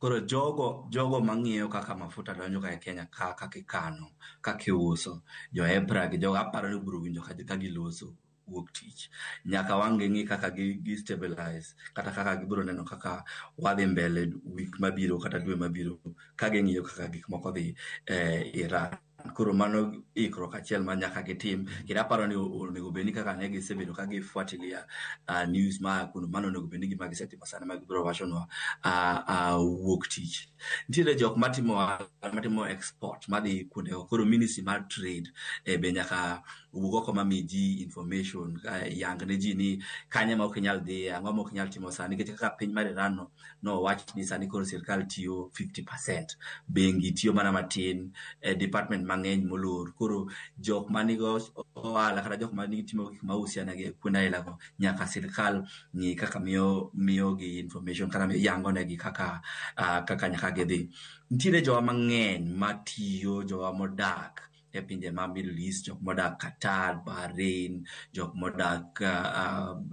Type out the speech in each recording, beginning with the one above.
Koro jogo mang'iyo kaka mafuta donjo ka e Kenya ka, kaka ikano, kaka iuso, jo EPRA gi jogo aparo ni biro winjo ka giloso wuok tich. Nyaka wang' ging'i kaka gi stabilize kata kaka gibiro neno kaka wadhi mbele week mabiro kata dwe mabiro ka ging'iyo kaka gik moko dhi Iran. Koro mano ikruok achiel ma nyaka gitim. Kendo aparo ni onego bed ni kaka ne gisebedo ka gifuatilia news ma kuno, mano onego bed ni gima gisetimo sani ma gibiro wachonwa wuok tich. Nitiere jok matimo ohala, matimo export madhi kuondego. Koro Ministry mar Trade be nyaka wuog oko ma mi ji information, yang ne ji ni kanye ma ok inyal dhiye, ang'o ma ok inyal timo sani. Nikech kaka piny mar Iran no nowach ni sani koro sirkal tiyo 50%, bengi tiyo mana matin, department mang'eny molor. Koro jok manigo ohala kata jok manigi timo gik ma husiana gi kuonde aila go, nyaka sirkal ng'i kaka miyo gi information kata yango negi kaka nyaka gidhi. Nitiere jowa mang'eny matiyo, jowa modak e pinje ma Middle East, jok modak Qatar, Bahrain, jok modak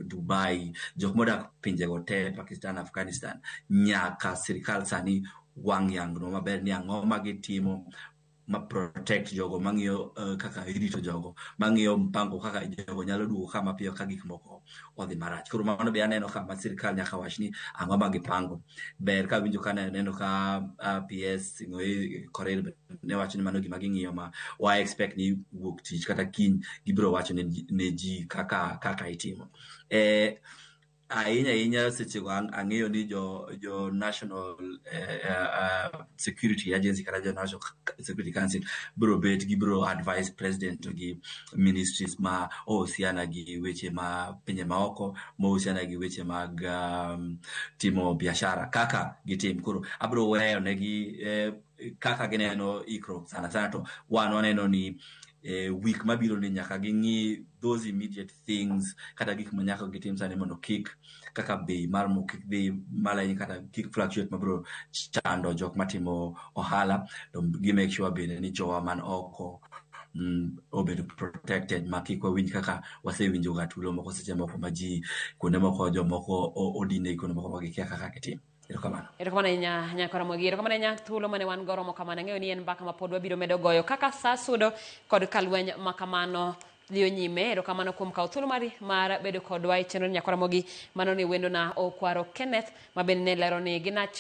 Dubai, jok modak pinjego te, Pakistan, Afghanistan. Nyaka sirkal sani wang' yangnwa maber ni ang'o ma gitimo ma protect jogo mang'iyo kaka irito jogo mang'iyo mpango kaka jogo nyalo duogo ka mapiyo ka gik moko odhi marach. Koro mano be aneno ka ma sirkal nyaka wach ni ang'o ma gipango. Ber ka winjo ka neno ka PS Korir ne wacho ni mano gima ging'iyo, ma wa expect ni wuok tich kata kiny gibiro wacho ne ji kaka itimo. Ahinya ahinya sechego ang'eyo ni jo National Security Agency kata jo National Security Council biro bet, gibiro advise president to gi ministries ma ohusiana gi weche ma pinje maoko, mohusiana gi weche mag timo biashara kaka gitim. Koro abiro weyo negi kaka gineno ikruok. Sana sana to wan waneno ni week mabiro ni nyaka ging'i those immediate things kata gik ma nyaka gitim sani mondo kik kaka bei mar mo kik dhi malo ahinya kata kik fluctuate mabiro chando jok matimo ohala, to gi make sure bende ni jowa man oko obedo protected ma kik wawinj kaka wasewinjo ga tulo moko seche moko ma ji kuonde moko jomoko odine kuonde moko ma gikia kaka gitim. Erokamano. Erokamano ahinya, Nyakora Mogi. Erokamano ahinya thuolo mane wan go romo kamano. Ang'eyo ni en mbaka ma pod wabiro medo goyo kaka sa sudo kod ka lweny ma kamano dhiyo nyime. Erokamano kuom kawo thuolo mari mar bedo kodwa e chenro Nyakora Mogi. Mano ni wendona Okwaro Kenneth ma bende ne lero ni gina